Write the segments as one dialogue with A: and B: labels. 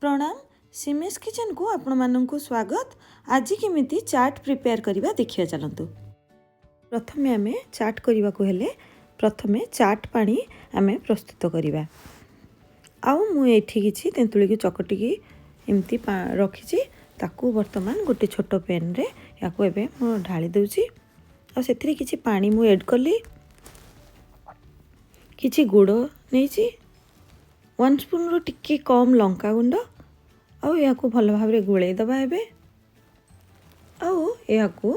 A: ପ୍ରଣାମ, ସିମିସ୍ କିଚେନକୁ ଆପଣମାନଙ୍କୁ ସ୍ୱାଗତ। ଆଜି କେମିତି ଚାଟ୍ ପ୍ରିପେୟାର କରିବା ଦେଖିବା ଚାଲନ୍ତୁ। ପ୍ରଥମେ ଆମେ ଚାଟ୍ କରିବାକୁ ହେଲେ ପ୍ରଥମେ ଚାଟ୍ ପାଣି ଆମେ ପ୍ରସ୍ତୁତ କରିବା। ଆଉ ମୁଁ ଏଠି କିଛି ତେନ୍ତୁଳିକୁ ଚକଟିକି ଏମିତି ରଖିଛି। ତାକୁ ବର୍ତ୍ତମାନ ଗୋଟେ ଛୋଟ ପ୍ୟାନ୍ରେ ୟାକୁ ଏବେ ମୁଁ ଢାଳି ଦେଉଛି। ଆଉ ସେଥିରେ କିଛି ପାଣି ମୁଁ ଏଡ଼୍ କଲି, କିଛି ଗୁଡ଼ ନେଇଛି, 1 ସ୍ପୁନ୍ରୁ ଟିକେ କମ୍ ଲଙ୍କା ଗୁଣ୍ଡ, ଆଉ ଏହାକୁ ଭଲ ଭାବରେ ଗୋଳେଇ ଦେବା ଏବେ। ଆଉ ଏହାକୁ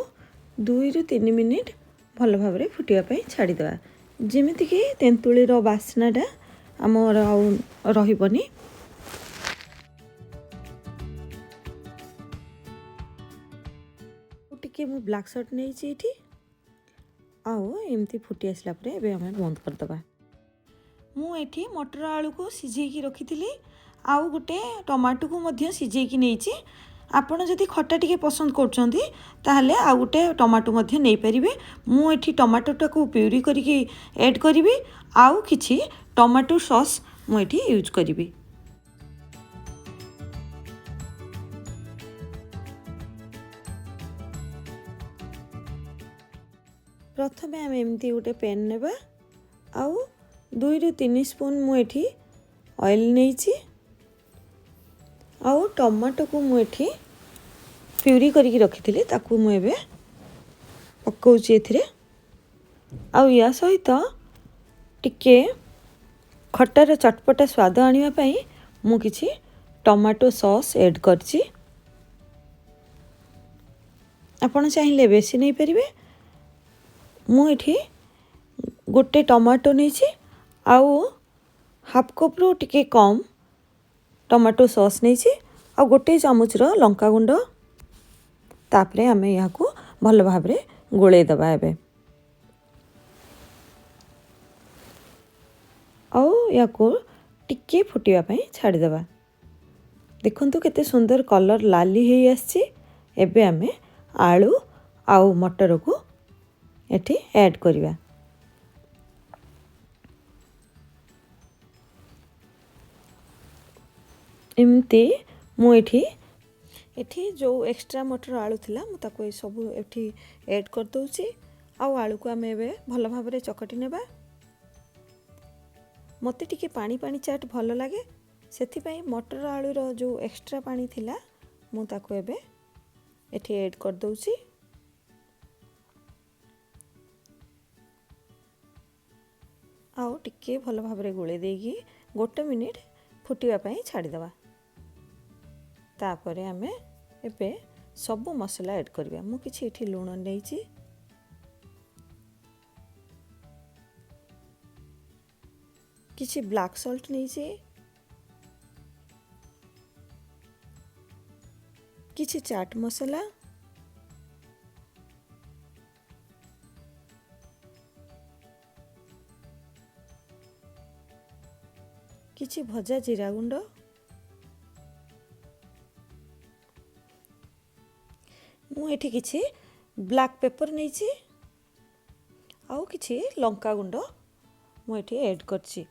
A: 2ରୁ 3 ମିନିଟ୍ ଭଲ ଭାବରେ ଫୁଟିବା ପାଇଁ ଛାଡ଼ିଦେବା, ଯେମିତିକି ତେନ୍ତୁଳିର ବାସ୍ନାଟା ଆମର ଆଉ ରହିବନି। ଟିକେ ମୁଁ ବ୍ଲାକ୍ ସଲ୍ଟ ନେଇଛି ଏଇଠି। ଆଉ ଏମିତି ଫୁଟି ଆସିଲା ପରେ ଏବେ ଆମେ ବନ୍ଦ କରିଦେବା। ମୁଁ ଏଠି ମଟର ଆଳୁକୁ ସିଝେଇକି ରଖିଥିଲି, ଆଉ ଗୋଟେ ଟମାଟୋକୁ ମଧ୍ୟ ସିଝେଇକି ନେଇଛି। ଆପଣ ଯଦି ଖଟା ଟିକେ ପସନ୍ଦ କରୁଛନ୍ତି, ତାହେଲେ ଆଉ ଗୋଟେ ଟମାଟୋ ମଧ୍ୟ ନେଇପାରିବେ। ମୁଁ ଏଠି ଟମାଟୋଟାକୁ ପ୍ୟୁରି କରିକି ଏଡ଼୍ କରିବି, ଆଉ କିଛି ଟମାଟୋ ସସ୍ ମୁଁ ଏଠି ୟୁଜ୍ କରିବି। ପ୍ରଥମେ ଆମେ ଏମିତି ଗୋଟେ ପ୍ୟାନ୍ ନେବା, ଆଉ 2ରୁ 3 ସ୍ପୁନ୍ ମୁଁ ଏଠି ଅଏଲ୍ ନେଇଛି। ଆଉ ଟମାଟୋକୁ ମୁଁ ଏଠି ପ୍ୟୁରି କରିକି ରଖିଥିଲି, ତାକୁ ମୁଁ ଏବେ ପକାଉଛି ଏଥିରେ। ଆଉ ୟା ସହିତ ଟିକେ ଖଟାର ଚଟପଟା ସ୍ୱାଦ ଆଣିବା ପାଇଁ ମୁଁ କିଛି ଟମାଟୋ ସସ୍ ଏଡ଼୍ କରିଛି। ଆପଣ ଚାହିଁଲେ ବେଶୀ ନେଇପାରିବେ। ମୁଁ ଏଠି ଗୋଟେ ଟମାଟୋ ନେଇଛି, ଆଉ ହାଫ୍ କପ୍ରୁ ଟିକେ କମ୍ ଟମାଟୋ ସସ୍ ନେଇଛି, ଆଉ ଗୋଟେ ଚାମଚର ଲଙ୍କାଗୁଣ୍ଡ। ତାପରେ ଆମେ ଏହାକୁ ଭଲ ଭାବରେ ଗୋଳେଇ ଦେବା ଏବେ। ଆଉ ଏହାକୁ ଟିକେ ଫୁଟିବା ପାଇଁ ଛାଡ଼ିଦେବା। ଦେଖନ୍ତୁ କେତେ ସୁନ୍ଦର କଲର୍ ଲାଲି ହେଇ ଆସିଛି। ଏବେ ଆମେ ଆଳୁ ଆଉ ମଟରକୁ ଏଠି ଆଡ଼୍ କରିବା। ଏମିତି ମୁଁ ଏଠି ଯେଉଁ ଏକ୍ସଟ୍ରା ମଟର ଆଳୁ ଥିଲା, ମୁଁ ତାକୁ ଏସବୁ ଏଠି ଏଡ଼୍ କରିଦେଉଛି। ଆଉ ଆଳୁକୁ ଆମେ ଏବେ ଭଲ ଭାବରେ ଚକଟି ନେବା। ମୋତେ ଟିକେ ପାଣି ପାଣି ଚାଟ୍ ଭଲ ଲାଗେ, ସେଥିପାଇଁ ମଟର ଆଳୁର ଯେଉଁ ଏକ୍ସଟ୍ରା ପାଣି ଥିଲା ମୁଁ ତାକୁ ଏବେ ଏଠି ଏଡ଼୍ କରିଦେଉଛି। ଆଉ ଟିକେ ଭଲ ଭାବରେ ଗୋଳେଇ ଦେଇକି ଗୋଟେ ମିନିଟ୍ ଫୁଟିବା ପାଇଁ ଛାଡ଼ିଦେବା। ତାପରେ ଆମେ ଏବେ ସବୁ ମସଲା ଏଡ଼୍ କରିବା। ମୁଁ କିଛି ଏଠି ଲୁଣ ନେଇଛି, କିଛି ବ୍ଲାକ୍ ସଲ୍ଟ ନେଇଛି, କିଛି ଚାଟ୍ ମସଲା, କିଛି ଭଜା ଜିରା ଗୁଣ୍ଡ, ମୁଁ ଏଠି କିଛି ବ୍ଲାକ୍ ପେପର୍ ନେଇଛି, ଆଉ କିଛି ଲଙ୍କା ଗୁଣ୍ଡ ମୁଁ ଏଠି ଏଡ଼୍ କରିଛି।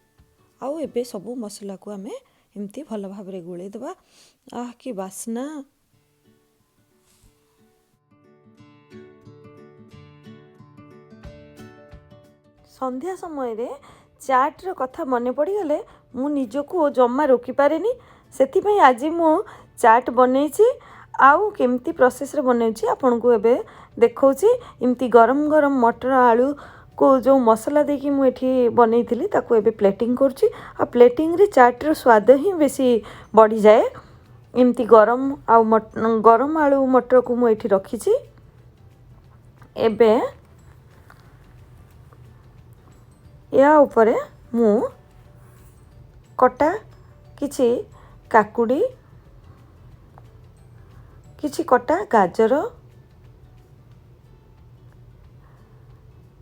A: ଆଉ ଏବେ ସବୁ ମସଲାକୁ ଆମେ ଏମିତି ଭଲ ଭାବରେ ଗୋଳେଇ ଦେବା। ଆହ, କି ବାସ୍ନା! ସନ୍ଧ୍ୟା ସମୟରେ ଚାଟ୍ର କଥା ମନେ ପଡ଼ିଗଲେ ମୁଁ ନିଜକୁ ଜମା ରୋକିପାରେନି। ସେଥିପାଇଁ ଆଜି ମୁଁ ଚାଟ୍ ବନେଇଛି, ଆଉ କେମିତି ପ୍ରୋସେସ୍ରେ ବନେଉଛି ଆପଣଙ୍କୁ ଏବେ ଦେଖାଉଛି। ଏମିତି ଗରମ ଗରମ ମଟର ଆଳୁକୁ ଯେଉଁ ମସଲା ଦେଇକି ମୁଁ ଏଠି ବନେଇଥିଲି, ତାକୁ ଏବେ ପ୍ଲେଟିଂ କରୁଛି। ଆଉ ପ୍ଲେଟିଂରେ ଚାଟ୍ର ସ୍ୱାଦ ହିଁ ବେଶୀ ବଢ଼ିଯାଏ। ଏମିତି ଗରମ ଆଉ ଗରମ ଆଳୁ ମଟରକୁ ମୁଁ ଏଠି ରଖିଛି। ଏବେ ଏହା ଉପରେ ମୁଁ କଟା କିଛି କାକୁଡ଼ି, କିଛି କଟା ଗାଜର,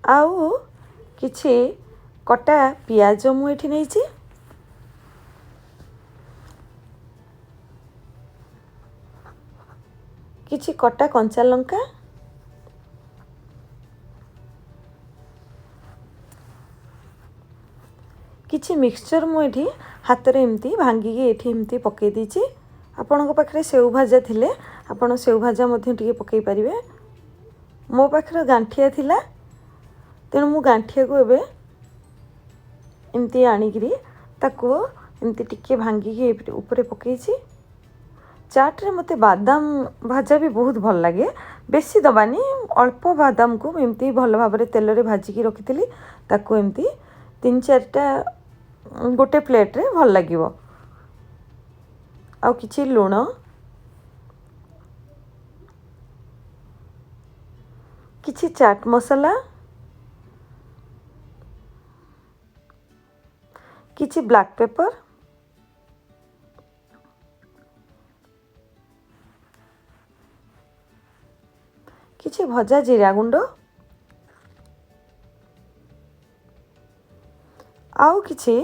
A: ଆଉ କିଛି କଟା ପିଆଜ ମୁଁ ଏଠି ନେଇଛି। କିଛି କଟା କଞ୍ଚା ଲଙ୍କା, କିଛି ମିକ୍ସଚର୍ ମୁଁ ଏଠି ହାତରେ ଏମିତି ଭାଙ୍ଗିକି ଏଠି ଏମିତି ପକାଇ ଦେଇଛି। ଆପଣଙ୍କ ପାଖରେ ସେଉ ଭଜା ଥିଲେ ଆପଣ ସେଉ ଭଜା ମଧ୍ୟ ଟିକେ ପକାଇ ପାରିବେ। ମୋ ପାଖରେ ଗାଣ୍ଠିଆ ଥିଲା, ତେଣୁ ମୁଁ ଗାଣ୍ଠିଆକୁ ଏବେ ଏମିତି ଆଣିକିରି ତାକୁ ଏମିତି ଟିକେ ଭାଙ୍ଗିକି ଉପରେ ପକାଇଛି। ଚାଟ୍ରେ ମୋତେ ବାଦାମ ଭଜା ବି ବହୁତ ଭଲ ଲାଗେ। ବେଶୀ ଦେବାନି, ଅଳ୍ପ ବାଦାମକୁ ଏମିତି ଭଲ ଭାବରେ ତେଲରେ ଭାଜିକି ରଖିଥିଲି, ତାକୁ ଏମିତି ତିନି ଚାରିଟା ଗୋଟେ ପ୍ଲେଟ୍ରେ ଭଲ ଲାଗିବ। ଆଉ କିଛି ଲୁଣ, କିଛି ଚାଟ୍ ମସଲା, କିଛି ବ୍ଲାକ୍ ପେପର୍, କିଛି ଭଜା ଜିରା ଗୁଣ୍ଡ ଆଉ କିଛି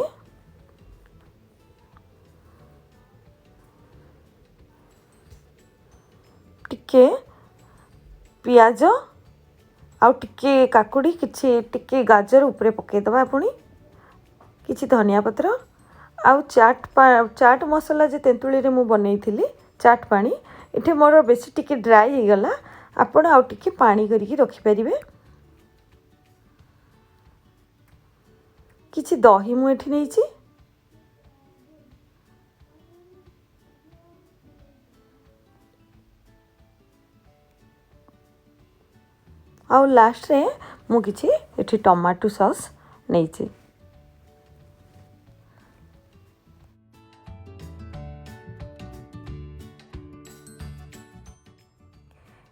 A: ଟିକେ ପିଆଜ ଆଉ ଟିକେ କାକୁଡ଼ି, କିଛି ଟିକେ ଗାଜର ଉପରେ ପକାଇଦେବା। ପୁଣି କିଛି ଧନିଆ ପତ୍ର ଆଉ ଚାଟ୍ ମସଲା ଯେ ତେନ୍ତୁଳିରେ ମୁଁ ବନେଇଥିଲି ଚାଟ୍ ପାଣି, ଏଠି ମୋର ବେଶୀ ଟିକେ ଡ୍ରାଏ ହେଇଗଲା, ଆପଣ ଆଉ ଟିକେ ପାଣି କରିକି ରଖିପାରିବେ। କିଛି ଦହି ମୁଁ ଏଠି ନେଇଛି। ଆଉ ଲାଷ୍ଟରେ ମୁଁ କିଛି ଏଠି ଟମାଟୋ ସସ୍ ନେଇଛି।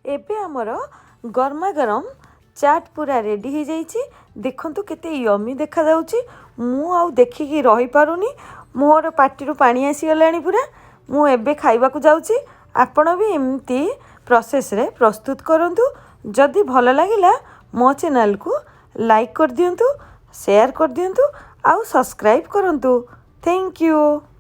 A: ଏବେ ଆମର ଗରମା ଗରମ ଚାଟ୍ ପୁରା ରେଡ଼ି ହେଇଯାଇଛି। ଦେଖନ୍ତୁ କେତେ ୟମି ଦେଖାଯାଉଛି। ମୁଁ ଆଉ ଦେଖିକି ରହିପାରୁନି, ମୋର ପାଟିରୁ ପାଣି ଆସିଗଲାଣି ପୁରା। ମୁଁ ଏବେ ଖାଇବାକୁ ଯାଉଛି। ଆପଣ ବି ଏମିତି ପ୍ରୋସେସ୍ରେ ପ୍ରସ୍ତୁତ କରନ୍ତୁ। ଯଦି ଭଲ ଲାଗିଲା ମୋ ଚ୍ୟାନେଲ୍କୁ ଲାଇକ୍ କରିଦିଅନ୍ତୁ, ସେୟାର କରିଦିଅନ୍ତୁ ଆଉ ସବସ୍କ୍ରାଇବ୍ କରନ୍ତୁ। Thank you.